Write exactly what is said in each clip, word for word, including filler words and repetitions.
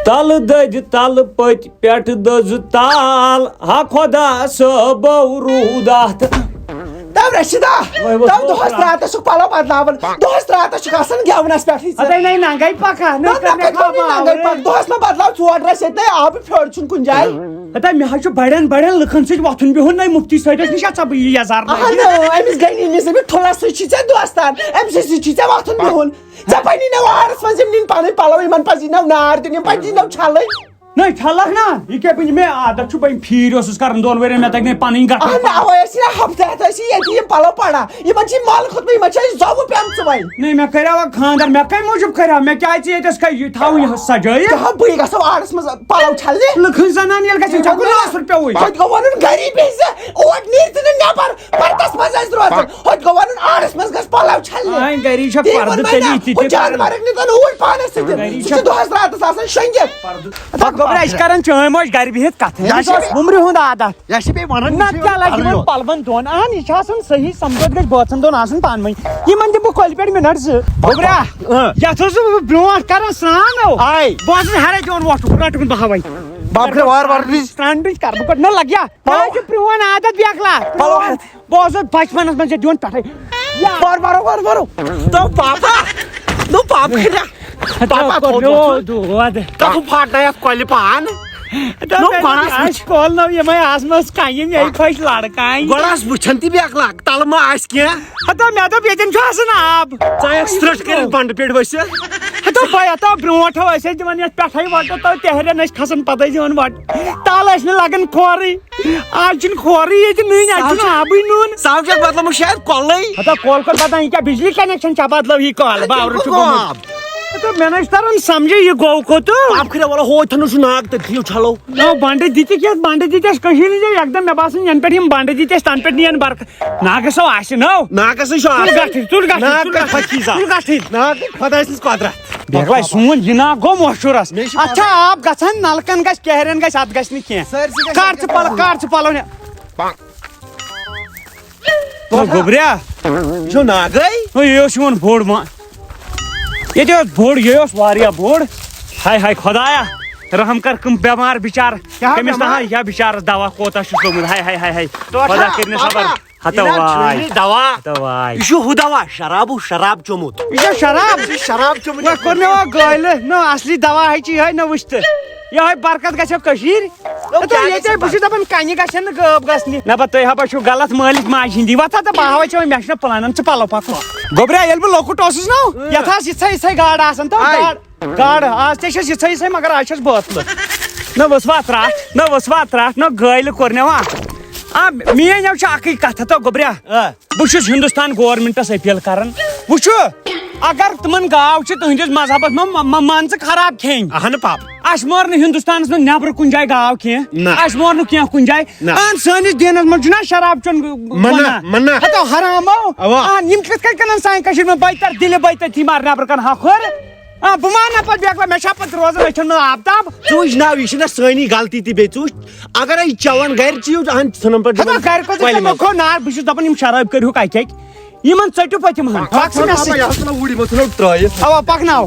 تلہٕ دٔدۍ تلہٕ پٔتۍ پٮ۪ٹھٕ دٔزٕ تال، ہا خۄدا صٲبو روٗد اتھ۔ تو رشیدہ، وۄنۍ ووت تو دۄہس راتس چھُکھ پلو بدلاوان، دۄہس راتس چھُکھ آسان گٮ۪ونس پٮ۪ٹھٕے ژٕ۔ ہتے نہ ننگے پکا، نہ نہ، کر نہ مےٚ کٔرۍ خاب نہٕ ننگے آورٕے۔ پکھ، دۄہس ما بدلاو ژور ڈرس ییٚتہِ آبہٕ پھیوٚر چھُنہٕ کُنہِ جایہِ۔ ہتے مےٚ حظ چھُ بڑٮ۪ن بڑٮ۪ن لُکن سۭتۍ وۄتھُن بِہُن، نَے مُفتی صٲبس نِش اژا بہٕ یہِ یزار اہن، أمِس غنی نِس أمِس ٹھُلس سۭتۍ چھُے ژےٚ دوستان، أمۍ سٕے سۭتۍ چھُے ژےٚ وۄتھُن بِہُن۔ ژےٚ پننہِ نہٕ وارس منٛز یِم نِن پنٕنۍ پلو، یِمن پزی نہٕ نار دیُن، یِم پزی نہٕ چھلٕنۍ۔ نہ چھلکھ نا، یہِ کیٛاہ بہٕ، مےٚ عادت چھُ، بہٕ پھیٖرۍ اوسُس کران دۄن ؤرین، مےٚ تگہِ نہٕ پنٕنۍ گٹر اہن، پکُن۔ اَوَے ٲسۍ یہِ ہفتہٕ ہٮ۪تھ ٲسۍ یہِ ییٚتی یِم پلو پڑان، یِمن چھِ یہِ مل کھوٚتمُت، یِمن چھِ اَسہِ زۄوُ پیمژٕ وۄنۍ۔ نہ، مےٚ کریاو خاندر، مےٚ کمہِ موٗجوٗب کریاو، مےٚ کیٛازِ ژےٚ ییٚتٮ۪س کیٛاہ یہِ تھاوُن یہِ سجٲیِتھ؟ کیٛاہ بہٕ گژھو آرس منٛز پلو چھلنہِ؟ لُکن زنان ییٚلہِ گژھن، ژےٚ کوٚر نہ اصل پیوٚوُے۔ وۄنۍ گوٚو ونُن غریٖبی زِ اوٹ نیرِ ژٕ نہٕ نٮ۪بر، پردس منٛز ٲسۍ روزان۔ ہوٚتہِ گوٚو ونُن آرس منٛز گژھ پلو چھلنہِ۔ آے، گری چھا تی ووٚن پردٕ مےٚ تیٚلی نا، تہِ ہُہ تہِ جانور پردٕ۔ ہیٚکہِ نہٕ زن اوٗرۍ پانس سۭتۍ۔ گری یہِ چھا چھُ دۄہس راتس آسان شۄنٛگِتھ۔ پردٕ۔ پتہٕ گوٚبرا، أسۍ کران چٲنۍ موج گرِ بِہِتھ کتھٕ۔ یہِ چھُ اَسہِ اوس وُمرِ ہُنٛد عادت۔ یہِ چھِ بیٚیہِ ونان، نہ یہِ چھُ کیٛاہ لگہِ یِمن یَتھ پلون دۄن؟ اہن، یہِ چھُ آسان صحیح سمجھوتہٕ گژھِ بٲژن دۄن آسُن پانہٕ ؤنۍ۔ یِمن دِمہٕ بہٕ کۄلہِ پٮ۪ٹھ منٹ زٕ۔ گوٚبرا، اۭں۔ یتھ اوسُس بہٕ برونٛٹھ کران سرٛان او۔ آے۔ بہٕ اوسُس ہرے دِوان وۄٹھ، رٹہٕ کُن بہاوے۔ بب کھرے وار وار پلیز۔ سرٛان چھُ کرٕ بہٕ گۄڈٕ، نہ لگیا۔ مےٚ حظ چھُ پرٛون عادت بیکلا۔ پلو ہٮ۪تھ۔ بہٕ اوسُس بچپنس منٛز ژےٚ دِوان پٮ۪ٹھے۔ یا۔ وار وار وار وار۔ تو پاپا۔ تو پاپا کھریا۔ پاپا کوٚر تھوٚو مےٚ دۄد۔ دود۔ تَتھ پھاٹنٲے اَتھ کۄلہِ پان۔ دوٚپ نو مےٚ گۄڈٕ دوٚپ، آس وٕچھ۔ اَسہِ کۄل نو یِمے آسمَس کَنہِ، مےٚ یہِ خۄش لڑکہٕ اَنہِ۔ گۄڈٕ آس وٕچھان تہِ بیکلا، تَلہٕ ما آسہِ کینٛہہ۔ ہتا مےٚ دوٚپ، ییٚتٮ۪ن چھُ آسان آب۔ ژٕ آیَکھ سرٛٹھ کٔرِتھ بنٛڈٕ پیٚٹھۍ ؤسِتھ۔ ہتا بہٕ ہتا برونٛٹھ ٲسۍ أسۍ دِوان یَتھ پٮ۪ٹھَے وَٹہٕ، تَو تہرٮ۪ن ٲسۍ کھسان پَتہٕ ٲسۍ دِوان وَٹہٕ۔ تَل ٲسۍ نہٕ لَگان کھورٕے۔ آز چھُنہٕ کھورٕے ییٚتہِ نٔنۍ، اَتہِ چھُنہٕ آبٕے نوٚن۔ سَمجھَکھ مطلب، شاید کۄلٕے۔ ہتا کۄل کوٚت بدان، یہِ کیٛاہ بِجلی connection چھا بدلٲو یہِ کۄل؟ ہتا، باورٕ چھُ گوٚمُت۔ آب۔ ہتا مےٚ نہ چھُ تَران سَمجھے یہِ گوٚو کوٚت۔ آب کھریا وَلہٕ ہوے تھَنہٕ چھُ ناگ تٔتھی چھَلو۔ نہ، بنٛڈٕ دِتِکھ یَتھ، بنٛڈٕ دِتۍ اَسہِ کٔشیٖرِ ہِنٛدۍ، یَکدَم مےٚ باسان، یَنہٕ پٮ۪ٹھ یِم بنٛڈٕ دِتۍ اَسہِ، تَنہٕ پٮ۪ٹھ نِیَن برکت۔ ناگَس ہو آسہِ نو۔ ناگَسٕے چھُ تُل آسان۔ گَٹھِج، تُل گَٹھِج، ناگ تُل کَتہِ گَٹھِج، پھَکی زا۔ تُل گَٹھِج۔ ناگ کھۄداے سٕنٛز قۄدرَت۔ بیٚہہ وۄنۍ سون یہِ ناگ گوٚو مشہوٗرَس۔ مےٚ چھِ اَتھ چھا پَتہ۔ آب گژھان، نَلکَن گژھِ، کیہرٮ۪ن گژھِ، اَتھ گژھِ نہٕ کینٛہہ۔ سٲرسٕے گژھِ کَر اَتھ ژٕ پَلو، گژھِ۔ کَر ژٕ پَلو نہِ۔ او گوٚبریا۔ یہِ چھُ ناگٕے۔ او یہِ اوس یِوان بوٚڑ ما-، ییٚتہِ اوس بوٚڑ، یہِ اوس واریاہ بوٚڑ۔ ہاے ہاے خۄدایا، رحم کر کم بٮ۪مار بِچار۔ کیٛاہ کٔمِس بٮ۪مار؟ تام یا بِچارَس دوا کوتاہ چھُس لوٚگمُت۔ ہاے ہاے ہاے ہاے۔ تو خۄدا اچھا، کٔرِنَس خبر۔ پاپا۔ ہتا یہِ نا واے۔ چھُنہٕ دوا۔ ہتا واے۔ یہِ چھُ ہُہ دوا، شرابو شراب چوٚمُت۔ یہِ چھا شراب؟ یہِ چھُ شراب چوٚمُت۔ وۄنۍ کوٚر مےٚ وۄنۍ گٲلۍ۔ نہ اصلی دوا ہے چھِ یِہوٚے، نہ وٕچھ تہٕ۔ یِہوٚے برکت گژھِ ہا کٔشیٖرِ۔ نو، تہٕ تُہۍ کیٛاہ ییٚتہِ گژھِ بہٕ چھُس دَپان کَنہِ گژھن نہٕ غٲب گژھنہِ۔ نہ پَتہٕ تُہۍ ہا چھِو غلط مٲلِس ماجہِ ہِنٛدی۔ وۄتھ ہا تہٕ بہٕ ہاوَے ژےٚ وۄنۍ، مےٚ چھُنہ پٕلانَن ژٕ پَلو پَکُن۔ گوٚبریا، ییٚلہِ بہٕ لۄکُٹ اوسُس نہ، یَتھ آسہٕ یِژھے یِژھے گاڈٕ آسان تہٕ آے۔ گاڈٕ۔ گاڈٕ۔ آز تہِ چھَس یِژھے یِژھے، مگر آز چھَس بٲتلہٕ۔ نہ ؤژھ وَتھ رَٹھ، نہ ؤژھ وَتھ رَٹھ، نہ گٲلۍ کوٚر مےٚ وَتھ۔ آ، میٛٲنۍ یَو چھِ اَکٕے کَتھ ہَتو گوٚبریا۔ آ۔ بہٕ چھُس ہِندُستان گورمنٹَس اپیل کران۔ وٕچھو، اگر تِمن گاو چھِ تُہنٛدِس مذہبس منٛز م-، م-، مان ژٕ خراب کھیٚنۍ۔ اہن پاپ۔ اَسہِ مور نہٕ ہِندُستانس منٛز نٮ۪برٕ کُنہِ جایہِ گاو کینٛہہ۔ نہ۔ اَسہِ مور نہٕ کینٛہہ کُنہِ جایہِ۔ نہ۔ اہن سٲنِس دیٖنس منٛز چھُنہ شراب چیوٚن منع، گۄناہ۔ منع۔ ہتو حرامو۔ اوا۔ اہن یِم کِتھ کٔنۍ کٕنن سانہِ کٔشیٖرِ منٛز؟ بہٕ تہِ ترٕ دِلہِ، بہٕ تہِ تہِ مار نٮ۪برٕ کنہٕ ہۄکھُر۔ آ، بہٕ مانہٕ نہٕ پتہٕ بیکلا، مےٚ چھا پتہٕ روزان أچھن منٛز آفتاب؟ ژٕ وٕچھ نا، یہِ چھِنہ سٲنی غلطی تہِ بیٚیہِ۔ ژٕ وٕچھ، اگرے چٮ۪وان گرِ چیٖز، اہن ژھٕنن پٮ۪ٹھ ہتا گرِ کوٚت کۄلہِ ژےٚ منٛز۔ مےٚ کھو نار، بہٕ چھُس دپان یِم شراب کٔرِو کتہِ کتہِ؟ یِمن ژٔٹِو پتہٕ یِم ہن۔ پکھ ژٕ مےٚ پاپا، سۭتۍ۔ یہِ ہسا اوٗرۍ یِمو ژھٕنو ترٲیِتھ۔ اوا پکھ ناو۔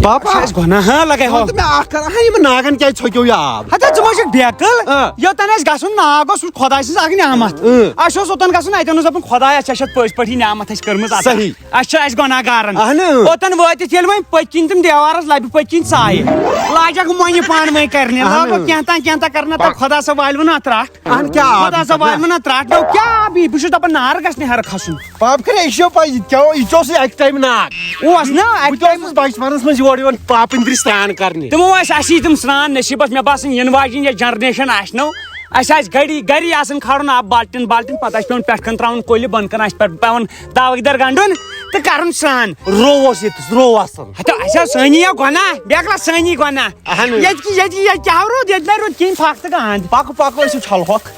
پاپا۔ اَسہِ آسہِ گۄناہ، ہا لگے ہو۔ ژٕ وَن تہٕ مےٚ اکھ کتھ، ہا یِمن ناگن کیازِ ژھۄکیو یہِ آب؟ ہتا ژٕ ما چھُکھ بیقل؟ آ۔ یوٚتن اَسہِ گژھُن ناگ اوس، سُہ چھُ خۄداے سٕنٛز اکھ نعمت۔ اۭں۔ اَسہِ اوس اوٚتن گژھُن، اتٮ۪ن اوس دپُن خۄدایا، ژےٚ چھتھ پٔزۍ پٲٹھی نعمت اَسہِ کٔرمٕژ عطا۔ صحیح۔ اَسہِ چھِ، اَسہِ گۄناہ گارن۔ اہنہٕ۔ اوٚتن وٲتِتھ ییٚلہِ وۄنۍ پٔتۍ کِنۍ تِم دیوارس لبہِ پٔتۍ کِنۍ ژایہِ، لاجکھ مۄنہِ پانہٕ ؤنۍ کرنہِ، اہنہٕ۔ لاگو کینٛہہ تام کینٛہہ تام کرنہِ، تہٕ خۄدا صٲب والہِ وۄنۍ اتھ رٹھ۔ اہن کیٛاہ آب خۄدا صٲب چھُ؟ والہِ وۄنۍ اتھ رٹھ، نو کیٛاہ آب یی؟ بہٕ چھُس دپان نار گژھِ نہٕ ہیرٕ کھسُن۔ پاپ کھرے، یہِ چھُ پَے، یہِ کیٛاہ اوس، یہِ اوسُے اَکہِ ٹایمہٕ ناگ۔ اوس نا اَکہِ بہٕ تہِ ٹایمہٕ۔ اوسُس بچپنس منٛز یور یِوان پاپہٕ اندرِ سرٛان کرنہِ۔ تِمو ٲسۍ اَسی تِم سرٛان نصیٖبس، مےٚ باسان یِنہٕ واجِنۍ یۄس جنریشن آسہِ نو، اَسہِ آسہِ گری، گری آسان کھارُن آب بالٹیٖن بالٹیٖن، پتہٕ آسہِ پٮ۪وان پٮ۪ٹھٕ کَنہِ ترٛاوُن کۄلہِ، بۄنہٕ کَنہِ آسہِ پٮ۪ٹھ پٮ۪وان داوٕکۍ دَر گنٛڈُن تہٕ کَرُن سرٛان۔ رو اوس ییٚتہِ، رو آسان۔ ہتو، اَسہِ آو سٲنی یا گۄناہ، بیکلا سٲنی گۄناہ۔ اہن۔ ییٚتہِ کہِ، ییٚتہِ کہِ، ییٚتہِ کیٛاہ روٗد؟ ییٚتہِ نہ روٗد کِہیٖنۍ، پھکھ تہٕ گانٛد۔ پَکہٕ، پَکہٕ، أسۍ چھِ چھَلہٕ ہۄکھ۔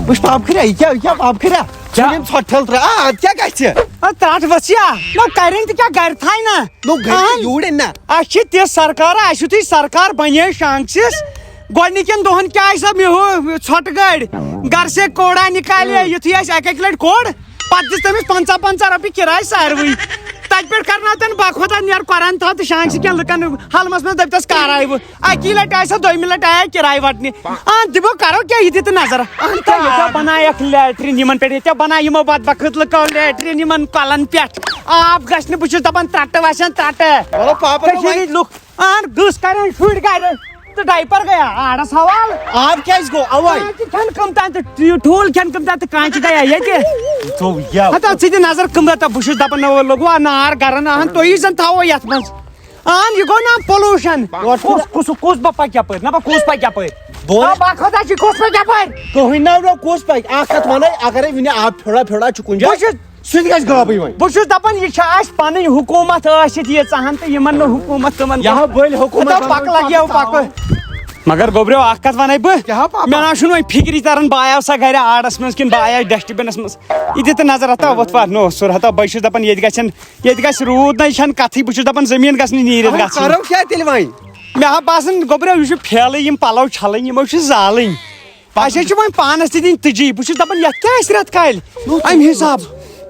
وٕچھ پاپہٕ کھریا، یہِ کیٛاہ، یہِ کیٛاہ پاپہٕ کھریا؟ کیٛاہ؟ ژھٕن یِم ژھۄٹھ ٹھیلہٕ ترٛٲ-، آ، اَدٕ کیٛاہ گژھِ؟ اَدٕ ترٛٹھ ؤژھ یا؟ نہ، کَرٮ۪ن تہِ کیٛاہ، گرِ تھایہِ نہ۔ نو، گرِ اہن۔ یوٗرۍ أنۍ نہ۔ اَسہِ چھِ تِژھ سرکار، اَسہِ یُتھُے سرکار بَنے شانٛگسِس، گۄڈٕنِکٮ۪ن دۄہَن کیٛاہ آسہِ سۄ مِہُ-، ژھۄٹہٕ گٲڑۍ؟ گَرٕ سے کوڑا نِکالے، ہُم۔ یُتھُے اَسہِ اَکہِ اَکہِ لَٹہِ کوٚڑ، پَتہٕ دِژ تٔمِس پنٛژاہ پنٛژاہ رۄپیہِ کِراے ساروٕے۔ تتہِ پٮ۪ٹھ کرناو تن با خۄدا نیر قرآن تھاو تہٕ شانٛگہِ سۭتۍ کینٛہہ لُکن حلمس منٛز دٔپتس کر آیہِ بہٕ۔ اکی لٹہِ آیہِ سۄ، دوٚیمہِ لٹہِ آیہِ کِراے وٹنہِ۔ آ، دِمو کرو کیٛاہ، یہِ تہِ تہٕ نظر۔ اہن تہٕ ییٚتہِ بنایکھ لیٹرین یِمن پٮ۪ٹھ، ییٚتہِ بنایہِ یِمو بدبخت لُکو لیٹرین یِمن کۄلن پٮ۪ٹھ۔ آب گژھِ نہٕ، بہٕ چھُس دپان ترٛٹہٕ وسن ترٛٹہٕ۔ مطلب پاپہٕ کٔشیٖرِ ہٕنٛدۍ لُکھ اہن گٔژھ کرن شُرۍ گرِ تہٕ ڈایپر گٔیا آڑس حوال۔ آب کیٛازِ گوٚو؟ اَوَے۔ کانٛچہِ کھٮ۪ن کٕم تام تہٕ ٹھوٗل کھٮ۪ن کٕم تام تہٕ کانٛچہِ گٔیا ییٚتہِ۔ ژوٚو یَو۔ ہتا ژٕ تہِ نظر کٕم تام، بہٕ چھُس دپان نہ لوٚگوا نار گرن اہن تُہی زن تھاوو یتھ منٛز۔ اہن یہِ گوٚو نا پولوشن۔ یورٕ چھُنہٕ کُس کُس کُس بہٕ پکہٕ یپٲرۍ نہ بہٕ کُس پکہٕ یپٲرۍ؟ بہٕ بہٕ پکہٕ ہتا ژٕ کُس پکہٕ یپٲرۍ؟ کٕہٕنۍ نہ نہ کُس پکہِ؟ اکھ کتھ ونے، اگرے وُنہِ آب پھیوڑا پھیوڑا چھُ کُنہِ جایہِ، بہٕ چھُس سُہ تہِ گژھِ غٲبٕے وۄنۍ۔ بہٕ چھُس دپان، یہِ چھِ اَسہِ پنٕنۍ حکوٗمت ٲسِتھ ییٖژاہ ہن تہٕ یِمن نہٕ حکوٗمت تِمن یہِ ہا بٔلۍ حکوٗمت ہتا پکھ بنٲوِتھ لگہِ یو پکھ پکھ۔ پکھ۔ مگر گوٚبریو، اکھ کتھ ونَے بہٕ۔ کیٛاہ ہا پاپا؟ مےٚ نہ چھُنہٕ وۄنۍ فکری تران، بہٕ آیاو سا گرِ آڑس منٛز کِنہٕ بہٕ آیاو ڈسٹ بِنس منٛز۔ یہِ دِ تہٕ نظر ہتا وۄتھ پتھ نوٚو سُر ہتا، بہٕ چھُس دپان، ییٚتہِ گژھن، ییٚتہِ گژھِ روٗد نہ، یہِ چھنہٕ کتھٕے، بہٕ چھُس دپان، زٔمیٖن گژھِ نہٕ نیٖرِتھ اَہَن، گژھٕنۍ۔ کرو کیٛاہ تیٚلہِ وۄنۍ؟ مےٚ ہا باسان، گوٚبریو، یہِ چھُ پھیلٕے، یِم پلو چھلٕنۍ، یِمو چھِ زالٕنۍ۔ اَسہِ حظ چھِ وۄنۍ پانَس تہِ دِنۍ تٕجی۔ بہٕ چھُس دَپان، یَتھ کیٛاہ آسہِ رٮ۪تہٕ کالہِ؟ نہ، اَمہِ حِساب۔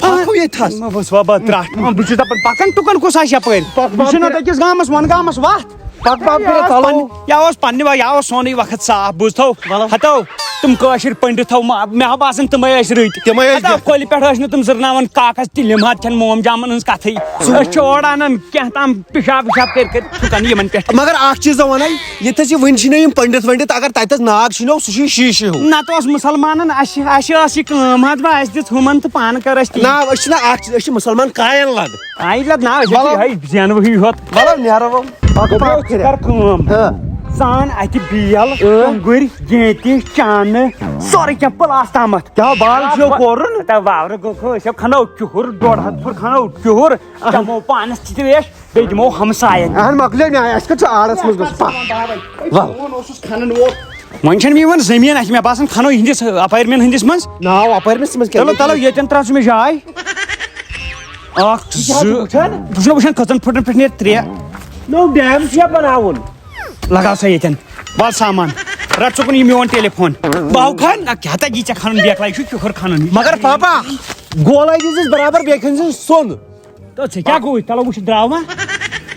پَکو ییٚتہِ تھَس۔ نہ، بہٕ چھُس وَبا ترٛٹھ۔ بہٕ چھُس دَپان، پَکَن ٹُکَن کُس آسہِ یَپٲرۍ؟ پَک بہٕ چھُس نہ بَب۔ أکِس گامَس، وَن گامَس وَتھ۔ پَک بَب، یہِ کٔرِتھ آس ژَلو۔ پَننہِ-، یہِ اوس پَننہِ وَ-، یہِ اوس سونُے وقت صاف، بوٗزتھو؟ وَلہٕ۔ ہَتو، تِم کٲشِرۍ پٔنڈِتھ تھو، ما-، مےٚ ہا باسان، تِمَے ٲسۍ رٕتۍ۔ تِمَے ٲسۍ ہَتو، دِتھ۔ کۄلہِ پٮ۪ٹھ ٲسۍ نہٕ تِم زٕرناوان کاکَس تہِ لِمہٕ ہَتھ کھٮ۪ن موم جامَن ہٕنٛز کَتھٕے۔ أسۍ چھِ اورٕ اَنان کینٛہہ تام پِشاب وِشاب کٔرۍ کٔرۍ تھُکان یِمَن پٮ۪ٹھ۔ مگر اَکھ چیٖز وَنَے، ییٚتہِ حظ یہِ وٕنہِ چھِنہٕ یِم پٔنڈِت ؤنڈِت، اگر تَتہِ حظ ناگ چھِنو، سُہ چھُ یہِ شیٖشہٕ ہیوٗ۔ نَتہٕ اوس مُسلمانَن اَسہِ، اَسہِ ٲس یہِ کٲم حظ، بہٕ اَسہِ دِژ ہُمَن تہٕ پانہٕ کٔر اَسہِ تی۔ نہ، أسۍ چھِنہ اَکھ چیٖز، أسۍ چھِ مُسلمان کاین لگ۔ آیہِ لَد نہ، أسۍ حظ چھِ وَلہٕ۔ یِہوٚے زینوٕے یوت۔ وَلہٕ نیرو وۄنۍ۔ پَکھ دوٚپمَے پَکھ اوس کٔرِتھ۔ کَر کٲم۔ ہاں۔ ژان اَتہِ بیل، اۭں۔ ٹۄنٛگُرۍ، گینٛتہِ، چانہٕ، سورُے کینٛہہ پٕلاس تامَتھ۔ کیٛاہ بال چھُو کوٚرُن؟ تہٕ وَورٕ گوٚو، أسۍ ہَو کھَنو کیُہُر، ڈۄڈ ہَتھ پھُر کھَنو کیُہُر، چَمو پانَس تہِ ترٛیش۔ بیٚیہِ دِمو ہمساین۔ اہن مۄکلیو نیاے، اَسہِ کَتہِ چھُ آڑَس منٛز گژھُن؟ پَکھ۔ وَل۔ فون اوسُس کھنان ووت۔ وۄنۍ چھَنہٕ مےٚ یِوان زٔمیٖن اَتھِ، مےٚ باسان کھنو یِہِنٛدِس اپارٹمنٹ ہٕنٛدِس منٛز۔ ناو اپارٹمنٹس منٛز کیٛاہ؟ چلو، چلو، ییٚتٮ۪ن ترٛاو ژٕ مےٚ جاے۔ اَکھ، یہِ کیٛاہ چھُ زٕ۔ وٕچھان؟ بہٕ چھُس نہ وٕچھان کٔژَن فُٹَن پٮ۪ٹھ نیرِ ترٛےٚ۔ نوٚو ڈیم چھُ یا بَناوُن؟ لگاو سا ییٚتٮ۪ن۔ وَل سامان۔ رَٹ ژٕ کُن یہِ میون ٹیلی فون۔ بہٕ ہاو کھَن۔ نہ، کیٛاہ تَگہِ ژےٚ کھَنُن، بیکلاے چھُ کیُہُر کھَنُن۔ مگر پاپا، گولَے دِژٕس برابر بیٚیہِ کھٔنۍ زِ سوٚن۔ تو ژےٚ کیٛاہ گوٚوُے؟ چلو وٕچھ، درٛاو ما؟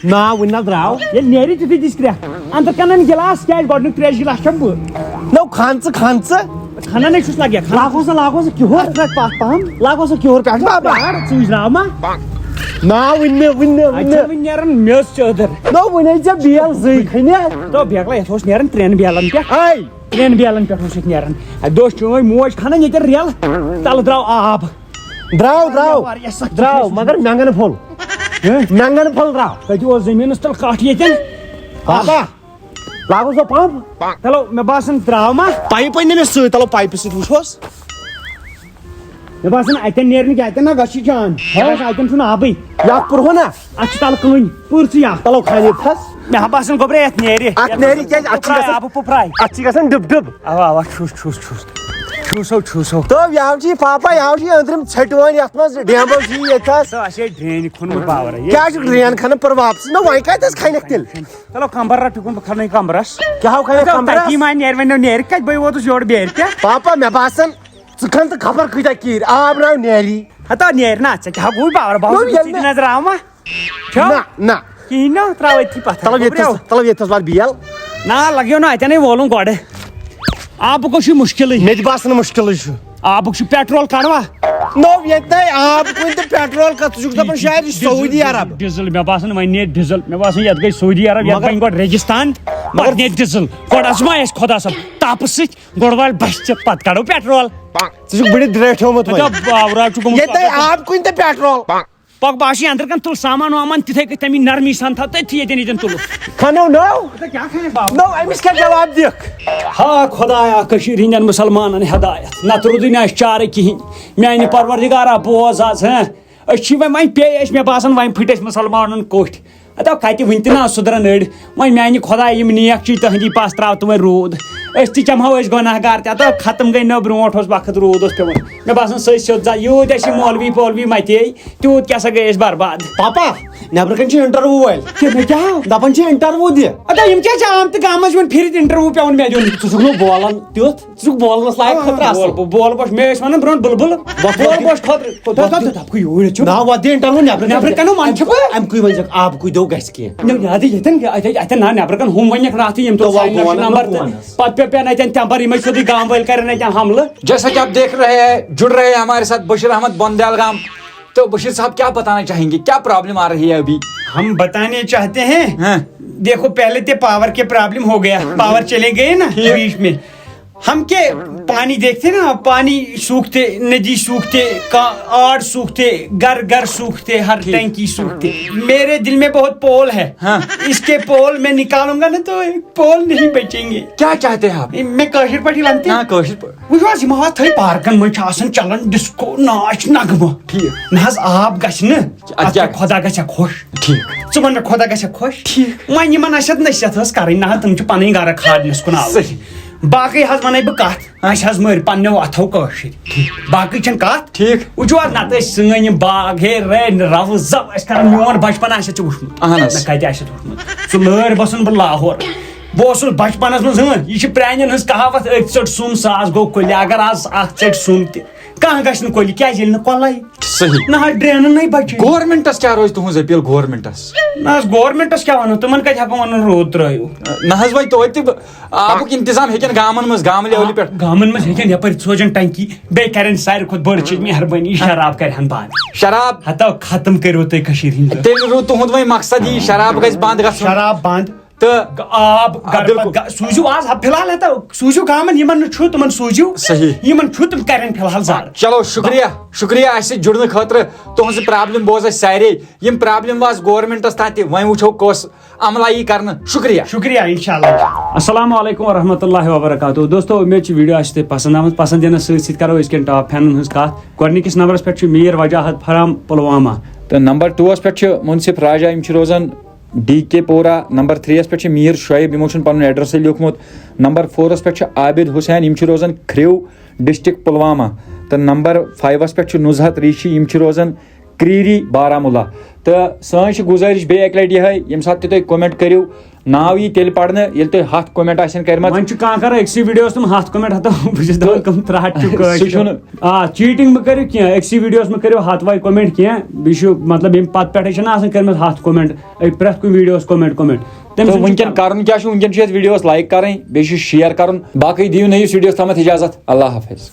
نا، وٕنہِ نہ درٛاو۔ ییٚلہِ نیرِ تیُتھُے دِس کرٛٮ۪کھ۔ اَنٛدر کَنَن گِلاس کیٛازِ؟ گۄڈٕنیُک ترٛیش گِلاس چَمہٕ بہٕ۔ نو، کھَن ژٕ، کھَن ژٕ۔ کھَنَن ہے چھُس لَگیا، کھَنَن۔ لاگو سا، لاگو سا کیُہُر۔ اَتھ پٮ۪ٹھ پَتھ پَہَم۔ لاگو سا کیُہُر پٮ۪ٹھ۔ بابا۔ پٮ۪ٹھ، ژٕ وٕچھ درٛاو ما؟ نا، وٕنہِ نہٕ، وٕنہِ نہٕ، اَتہِ وٕنہِ نہٕ۔ چھَنہٕ وٕنہِ نیران میٚژ چٲدٕر۔ نو، وٕنہِ ہے ژےٚ بیل زٕے کھٔنہِ۔ تو بیکلا، یَتھ اوس نیران ترٛٮ۪ن بیلَن پٮ۪ٹھ۔ آے۔ ترٛٮ۪ن بیلَن پٮ۪ٹھ اوس یَتھ نیران۔ اَتہِ اوس چٲنۍ موج کھَنان ییٚتٮ۪ن ریل، تَلہٕ درٛاو آب۔ درٛاو، درٛاو۔ واریاہ سخت درٛاو، چھُ۔ مگر مٮ۪نٛگن پھوٚل۔ ہہ؟ مٮ۪نٛگن پھوٚل درٛاو۔ تَتہِ اوس زٔمیٖنَس تَل کَٹھ ییٚتٮ۪ن۔ پاپا، لاگو سا پمپ۔ چلو، مےٚ باسان درٛاو ما؟ پایپ أنۍ نہٕ مےٚ سۭتۍ، چلو پایپہِ سۭتۍ وٕچھوس۔ مےٚ باسان اَتٮ۪ن نیرِ نہٕ کینٛہہ، اَتٮ۪ن نہ گژھِ جان۔ ہہ؟ مےٚ باسان اَتٮ۪ن چھُنہٕ آبٕے۔ یَتھ پُرہو نا۔ اَتھ چھُ تَلہٕ کٕنۍ، پٕر ژٕ یَتھ۔ چلو کھانہِ تھَس۔ مےٚ ہا باسان گوٚبرا یَتھ نیرِ۔ اَتھ نیرِ کیٛازِ؟ اَتھ چھِ گژھان، آبہٕ پُپراے۔ اَتھ چھِ گژھان ڈِب ڈِب۔ اَوا، اَوا، چھُس، چھُس، چھُس۔ چھُسو، چھُسو۔ تو یاو چھُ یہِ پاپا، یاو چھُ یہِ أنٛدرِم ژھٹہِ وٲنۍ یَتھ منٛز ڈیمبو چھُ یہِ ییٚتہِ حظ۔ تو اَسہِ ہے ڈرٛینہِ کھوٚنمُت باورَے۔ کیٛاہ چھُکھ ڈرٛین کھَنان پَتہٕ واپسٕے؟ نہ وۄنۍ کَتہِ حظ کھَنٮ۪کھ تیٚلہِ؟ چلو کَمبَر رَٹ یُکُن، بہٕ کھَنَے کَمبرَس۔ کیٛاہ ہو کھَنَکھ اَدٕ کَمبرَس؟ تَتی ما نیرِ وۄنۍ، نہ نیرِ کَتہِ؟ بٕے ووتُس یورٕ بیرِ پٮ۪ٹھ۔ پاپا، مےٚ باسان ژٕ کھَن تہٕ خبر کۭتیٛاہ کِرۍ، آب نہ نیری۔ ہتا نیرِ نا، ژےٚ کیٛاہ گوٚوُے باورٕ؟ بہٕ نہ، اوسُس ییٚلہِ ژٕ تہِ نہٕ نظر آمہ۔ چھا؟ نہ، نہ۔ کِہیٖنۍ نہ، ترٛاو أتھی پَتھر۔ تَلو ییٚتہِ گوٚبریو۔ تھَس، تَلو ییٚتہِ تھَس وَلہٕ بیل۔ نہ، لَگیو نہٕ اَتٮ۪نَے وولُن گۄڈٕ۔ آبُک چھُ مُشکِلٕے۔ مےٚ تہِ باسان مُشکِلٕے چھُ۔ آبُک چھُ، پیٹرول کَڑوا؟ نو، ییٚتہِ نَے آب کُنہِ تہٕ پیٹرول کَتھ، ژٕ چھُکھ دَپان شاید یہِ چھُ ڈیٖزل، سعودی عرب۔ ڈیٖزل، مےٚ باسان وۄنۍ نیرِ ڈیٖزل۔ مےٚ باسان یَتھ گٔے سعودی عرب، یَتھ مگر بَنہِ گۄڈٕ ریگِستان، مگر پَتہٕ نیرِ ڈیٖزل۔ گۄڈٕ آزمایہِ اَسہِ خۄدا صٲب تاپہٕ سۭتۍ۔ گۄڈٕ والہِ بَسہِ ژےٚ، پَتہٕ کَڑو پیٹرول۔ ژٕ چھُکھ بٕڈِتھ ڈرٛٹھیومُت وۄنۍ۔ دَپ، آورا چھُ گوٚمُت ییٚتہِ پَتہٕ۔ آب کُنہِ تہٕ پیٹرول۔ پَکھ بہٕ آسہٕ یہِ اَندر کَن تُل سامان وامان تِتھَے کٔنۍ تَمی نرمی سان تھاو تٔتھی ییٚتٮ۪ن ییٚتٮ۪ن تُلُکھ۔ کھَنو نٔو۔ ژےٚ کیٛاہ کھَنَے بابا؟ نٔو، أمِس کیٛاہ جواب دِکھ؟ ہا خۄدایا، کٔشیٖرِ ہِنٛدٮ۪ن مُسلمانَن ہدایت۔ نَتہٕ روٗدُے نہٕ اَسہِ چارٕ کِہیٖنۍ۔ میٛانہِ پروردگارا، بوز آز، ہہ؟ أسۍ چھِ وۄنۍ، وۄنۍ پیٚیہِ اَسہِ، مےٚ باسان، وۄنۍ پھٕٹۍ اَسہِ مُسلمانَن کوٚٹھۍ۔ ہتو کتہِ وُنہِ تہِ نہ سُدرن أڑۍ۔ وۄنۍ میانہِ خۄدایہِ یِم نیک چھِ تہنٛدی پاس تراو تہٕ وۄنۍ روٗد۔ أسۍ تہِ چمہو، أسۍ گۄناہ گار تہِ۔ ہتو ختم گٔے نہ، برونٹھ اوس وقت، روٗد اوس پیوان۔ مےٚ باسان سُہ سیوٚد زا، یوٗت اَسہِ یہِ مولوی پولوی متے، تیوٗت کیٛاہ سا گٔے أسۍ برباد۔ پاپا، نٮ۪برٕ کنہِ چھُ انٹرویو وٲلۍ۔ کیٛاہ، مےٚ کیٛاہ آو؟ دپان چھِ انٹرویو دِ۔ ادا یِم کیٛاہ چھِ آمتہِ گامس یِمن پھِرِتھ انٹرویو پٮ۪وان مےٚ دیُن؟ ژٕ چھُکھ نہٕ بولان تیُتھ، ژٕ چھُکھ بولنس لایق خٲطرٕ اصل۔ بول، بول، بول بوش، مےٚ ٲسۍ ونان برونٹھ بلبل۔ وۄتھ بول وۄتھ بوش خٲطرٕ۔ دپ، دپ، دپ، دپ، یوٗرۍ چھُ۔ نا، وۄتھ دِ انٹرویو نٮ۪برٕ نٮ۪برٕ کنہِ۔ کنہِ وۄنۍ چھُکھ؟ امہِ کُے ؤنۍ زیوکھ، آبہٕ کُے دو گژھِ کینٛہہ۔ نہ، یادٕ ییٚتٮ۪ن، اتہِ، اتٮ۪ن نا نٮ۪برٕ کن ہُم ؤنِکھ راتھٕے یِم تو تۄہہِ وۄنۍ سامنے چھِ گوٚو نمبر ونان تہٕ پونس۔ پتہٕ پیوٚو پٮ۪ن اتٮ۪ن تمبر، یِمے سیوٚدُے گام وٲلۍ کرن اتٮ۪ن حملہٕ۔ جیسا کہ آپ دیکھ رہے ہیں، جڑ رہے ہیں ہمارے ساتھ بشیر احمد بندیل گام۔ تو بشیر صاحب، کیا بتانا چاہیں گے؟ کیا پرابلم آ رہی ہے ابھی؟ ہم بتانے چاہتے ہیں۔ ہاں۔ دیکھو، پہلے تے پاور کے پرابلم ہو گیا، پاور چلے گئے نا ٹھیک۔ بیچ میں۔ ہم کے پانی دیکھتے نا، پانی سوکھتے، ندی سوکھتے، کا-، آڑ سوکھتے، گھر گھر سوکھتے، ہر ٹھیک۔ ٹینکی سوکھتے۔ میرے دل میں بہت پول ہے۔ ہاں۔ اس کے پول میں نکالوں گا نا تو پول نہیں بچیں گے۔ کیا چاہتے ہیں آپ؟ میں کٲشِر پٲٹھۍ ونہٕ تہِ۔ ہاں، کٲشِر پٲٹھۍ۔ وٕچھ حظ، یِم حظ تھٲے پارکن منٛز چھِ آسان چلان ڈسکو ناچ نغمہٕ۔ ٹھیٖک۔ نہ حظ، آب گژھِ نہٕ۔ اَتھ اَتھ کیٛاہ کیٛاہ؟ خۄدا گژھِ خۄش۔ ٹھیٖک۔ ژٕ وَن مےٚ، خۄدا گژھِ خۄش؟ ٹھیٖک۔ وۄنۍ یِمن اَسہِ اَتھ نصیحت ٲس کَرٕنۍ، نہ حظ، تِم چھِ پَنٕنۍ گرٕ کھاد نِسکُن آوٕرۍ۔ صحیح۔ باقٕے حظ وَنَے بہٕ کَتھ، اَسہِ حظ مٲرۍ پنٛنیو اَتھو کٲشِرۍ۔ ٹھیٖک۔ باقٕے چھَنہٕ کَتھ۔ ٹھیٖک۔ وٕچھِو حظ، نَتہٕ ٲسۍ سٲنۍ یِم باغ، ہے، رے، رَوٕ زَو ٲسۍ کَران، میون بَچپَن آسہِ ژےٚ وٕچھمُت؟ اَہَن حظ۔ نہ، کَتہِ آسہِ وٕچھمُت؟ سُہ لٲرۍ بَسُن بہٕ لاہور۔ بہٕ اوسُس بَچپَنَس منٛز، ہٕنٛہ، یہِ چھِ پرٛانٮ۪ن ہٕنٛز کہاوت، أکۍ ژٔٹ سُم، ساس گوٚو کۄلہِ۔ اگر آز اَکھ ژٔٹۍ سُم تہِ، کانٛہہ گژھِ نہٕ کۄلہِ، کیٛازِ ییٚلہِ نہٕ کۄلَے؟ صحیح۔ نہ حظ، ڈرٛینہٕ نَے بَچے۔ گورمنٹَس کیٛاہ روزِ تُہٕنٛز اپیٖل گورمنٹَس؟ نہ حظ، گورمنٹَس کیٛاہ وَنو؟ تِمَن کَتہِ ہٮ۪کو وَنُن روٗد ترٛٲیِو؟ نہ حظ، وۄنۍ توتہِ تہِ آبُک انتظام ہیٚکن گامَن منٛز، گامہٕ لیولہِ پٮ۪ٹھ۔ گامَن منٛز ہیٚکن یَپٲرۍ سوزن ٹنکی، بیٚیہِ کَرن ساروی کھۄتہٕ بٔڑ چیٖز مہربٲنی، یہِ شراب کَرِہَن بنٛد۔ شراب؟ ہتو ختم کٔرِو تُہۍ کٔشیٖرِ ہِنٛدۍ۔ تیٚلہِ روٗد تُہُنٛد وۄنۍ مقصد یی شراب گژھِ بنٛد گژھُن۔ شراب بنٛد۔ تہٕ آب آ، گرٕ بِلکُل۔ پتہٕ گہ-، سوٗزِو آز، ہا، فی الحال ہیٚتو، سوٗزِو گامن، یِمن نہٕ چھُ، تِمن سوٗزِو۔ صحیح۔ یِمن چھُ، تِم کرن فی الحال زارٕ۔ چلو، شُکریہ، شُکریہ اَسہِ سۭتۍ جُڑنہٕ خٲطرٕ۔ تُہٕنٛز پرابلم بوز اَسہِ سارے۔ یِم پرابلم وٲژ گورمنٹس تام تہِ، وۄنۍ وٕچھو کۄس عملہ یی کرنہٕ۔ شُکریہ۔ شُکریہ، انشاءاللہ۔ السلام علیکم ورحمۃ اللہ وبرکاتہ۔ دوستو، امید چھِ ویڈیو آسہِ تۄہہِ پسند آمٕژ۔ پسند یِنس سۭتۍ سۭتۍ کرو أزکٮ۪ن ٹاپ فینن ہٕنٛز کتھ۔ گۄڈٕنِکِس نمبرس پٮ۪ٹھ چھُ میٖر وجاہت فرام پلوامہ۔ تہٕ نمبر ٹوٗوَس پٮ۪ٹھ چھُ مُنصف راجا، یِم چھِ روزان ڈی کے پورہ۔ نمبر تھرٛیٖیَس پٮ۪ٹھ چھِ میٖر شعیب، یِمو چھُنہٕ پَنُن ایڈرَسٕے لیوٗکھمُت۔ نمبر فورَس پٮ۪ٹھ چھِ عابد حسین، یِم چھِ روزان کھرٛیو، ڈسٹرکٹ پُلوامہ۔ تہٕ نمبر فایِوَس پٮ۪ٹھ چھِ نُزہت ریٖشی، یِم چھِ روزان کرٛیٖری، بارہمولہ۔ تہٕ سٲنۍ چھِ گُزٲرِش بیٚیہِ اَکہِ لَٹہِ یِہوٚے، ییٚمہِ ساتہٕ تہِ تُہۍ کومٮ۪نٹ کٔرِو، ناو یی تیٚلہِ پَرنہٕ، ییٚلہِ تُہۍ ہَتھ کومٮ۪نٹ آسن کٔرمٕتۍ۔ وۄنۍ چھُ کانٛہہ کَران أکسٕے ویڈیوَس تِم ہَتھ کومٮ۪نٹ، ہَتو بہٕ چھُس دَپان، کٕم ترٛٹھ چھِ سُہ کٲشِر۔ چھُنہٕ۔ آ، چیٖٹِنٛگ مہٕ کٔرِو کینٛہہ، أکسٕے ویڈیوَس مہٕ کٔرِو ہَتھ وَے کومٮ۪نٹ کینٛہہ۔ بیٚیہِ چھُ، مطلب، ییٚمہِ پَتہٕ پٮ۪ٹھَے چھِنہٕ آسان کٔرمٕتۍ ہَتھ کومٮ۪نٹ، أکۍ پرٛٮ۪تھ کُنہِ ویڈیوَس کومٮ۪نٹ، کومٮ۪نٹ۔ تٔمۍ تہٕ سۭتۍ چھُ وٕنکٮ۪ن کَرُن کیٛاہ چھُ؟ وٕنکٮ۪ن چھُ یَتھ ویڈیوَس لایک کَرٕنۍ، بیٚیہِ چھُ شیئر کَرُن۔ باقٕے دِیِو نٔیِس ویڈیوَس تامَتھ اِجازت۔ اللہ حافظ۔